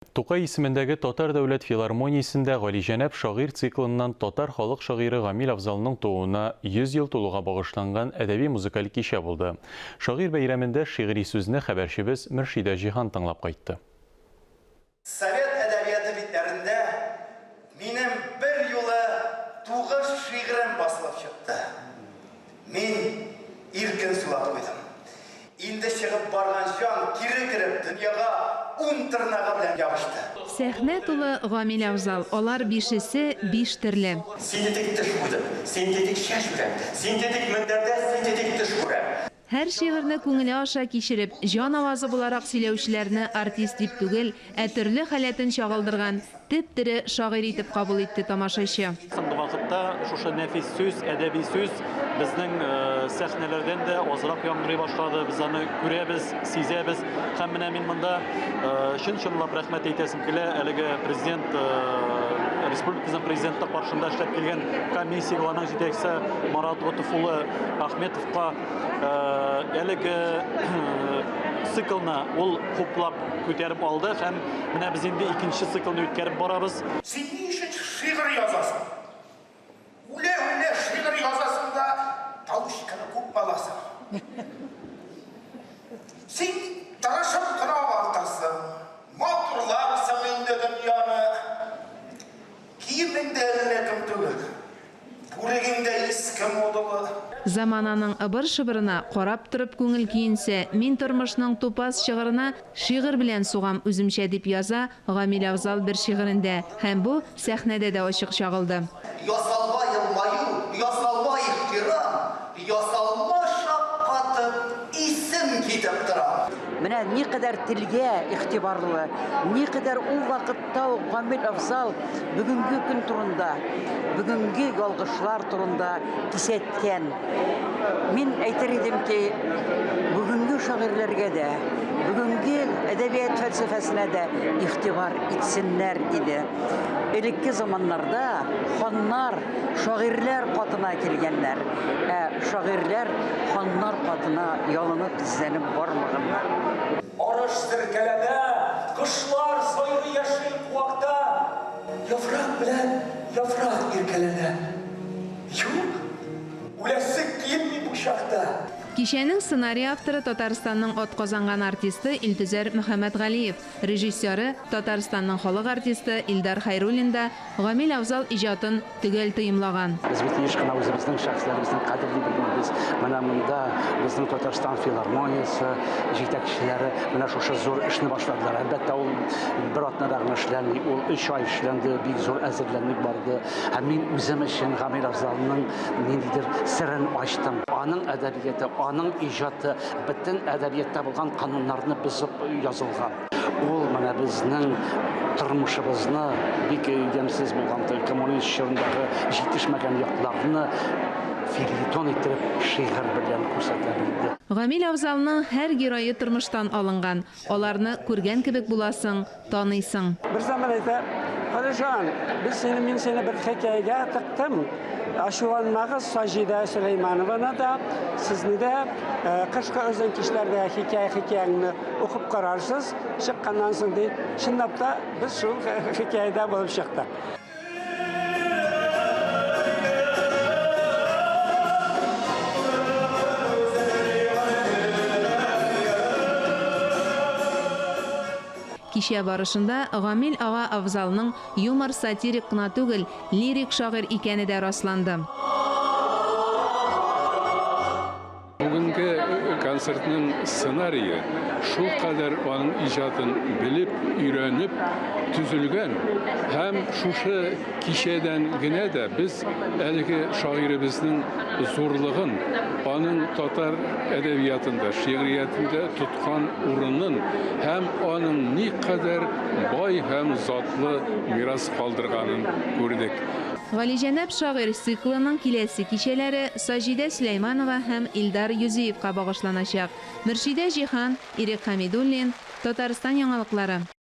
Тукай исемендәге Татар дәүләт филармониясендә Галиҗәнәп шагыйрь циклыннан татар халык шагыйре Гамил Афзалның тууына 100 ел тулуга багышланган әдәби-музыкаль кичә булды. Шагыйрь бәйрәмендә шигъри сүзне хәбәрчебез Мөршидә Җиһан тыңлап кайтты. Совет әдәбияты битләрендә минем берьюлы тугыз шигырем басылып чыкты. Мин иркен сулап куйдым. Инде чыгып барган җан кире кереп, дөньяга ун тырнагы белән ябышты. Сәхнә тулы Гамил Афзал, алар бишесе биш төрле. Синтетик теш куйдым, синтетик чәч үрәм, синтетик мендәрдә синтетик төш күрәм. Һәр шигырьне күңеле аша кичереп, җан авазы буларак сөйләүчеләрне артист дип түгел, ә төрле халәтен чагылдырган теп-тере шагыйрь итеп кабул итте тамашачы. Соңгы вакытта шушы нәфис сүз, әдәби сүз безнең сәхнәләрдән дә азрак яңгырый башлады. Без аны күрәбез, сизәбез. Һәм менә мин монда чын-чынлап рәхмәт әйтәсем килә әлеге президент, республикабызның президенты каршында эшләп килгән комиссиягә, аның җитәкчесе Марат Готыф улы Ахметовка. Әлеге циклны ул хуплап күтәреп алды һәм менә без инде икенче циклны үткәреп барабыз. Син ни өчен шигырь язасың? Үлә-үлә шигырь язасың да, талучканы күпме аласың? Син тырышып кына авартасың, матурларсың инде дөньяны. Киемең дә әллә кем түгел. Бүрегең дә иске модалы. Замананың ыбыр-шыбырына карап торып күңел көенсә, мин тормышның тупас чыгырына шигырь белән сугам үземчә, дип яза Гамил Афзал бер шигырендә. Һәм бу сәхнәдә дә ачык чагылды. Ясалма елмаю, ясалма ихтирам, ясалма шаккатып, исем китеп тора. Менә никадәр телгә игътибарлы, никадәр ул вакытта ук Гамил Афзал бүгенге көн турында, бүгенге ялгышлар турында кисәткән. Мин әйтер идем ки, бүгенге шагыйрьләргә дә, бүгенге әдәбият фәлсәфәсенә дә игътибар итсеннәр иде. Элекке заманнарда ханнар шагыйрьләр катына килгәннәр, ә шагыйрьләр ханнар катына ялынып тезләнеп бармаганнар. Арыш серкәләнә, кошлар сайрый яшел куакта, Яфрак белән яфрак иркәләнә. Юк, үләсе килми бу чакта. Кичәнең сценарий авторы Татарстанның атказанган артисты Илтөзәр Мөхәммәтгалиев, режиссеры, Татарстанның халык артисты Илдар Хәйруллин да Гамил Афзал иҗатын төгәл тоемлаган. Без бит еш кына үзебезнең шәхесләребезнең кадерен белмибез. Менә монда безнең Татарстан филармониясе җитәкчеләре менә шушы зур эшне башладылар. Әлбәттә, ул бер атнада гына эшләнми, ул өч ай эшләнде, бик зур әзерләнү барды. Һәм мин үзем өчен Гамил Афзалның ниндидер серен ачтым. Аның әдәбияты, аның иҗаты бөтен әдәбиятта булган кануннарны бозып язылган. Ул менә безнең тормышыбызны бик ямьсез булган коммунист чорындагы җитешмәгән якларны фельетон иттереп шигырь белән күрсәтә белде. Гамил Афзалның һәр герое тормыштан алынган. Аларны күргән кебек буласың, таныйсың. Берзаман әйтә, Галижан, без сине, мин сине бер хикәягә тыктым. Ачуланмагыз, Саҗидә Сөләйманованы да, сезне дә, кышкы озын кичләрдә хикәя хикәяңне Укып карарсыз, чыкканнан соң, ди. Чынлап та, без шул хикәядә булып чыктык. Кичә барышында Гамил ага Афзалның юмор-сатирик кына түгел, лирик шагыйрь икәне дә расланды. Бүгенге концертның сценарие шулкадәр аның иҗатын белеп, өйрәнеп төзелгән һәм шушы кичәдән генә дә без әлеге шагыйребезнең зурлыгын, аның татар әдәбиятында, шигъриятендә тоткан урынын һәм аның никадәр бай һәм затлы мирас калдырганын күрдек. Галиҗәнәп шагыйрь циклының киләсе кичәләре Саҗидә Сөләйманова һәм Илдар Юзиевка багышланачак. Мөршидә Җиһан, Ирек Хәмидуллин, Татарстан яңалыклары.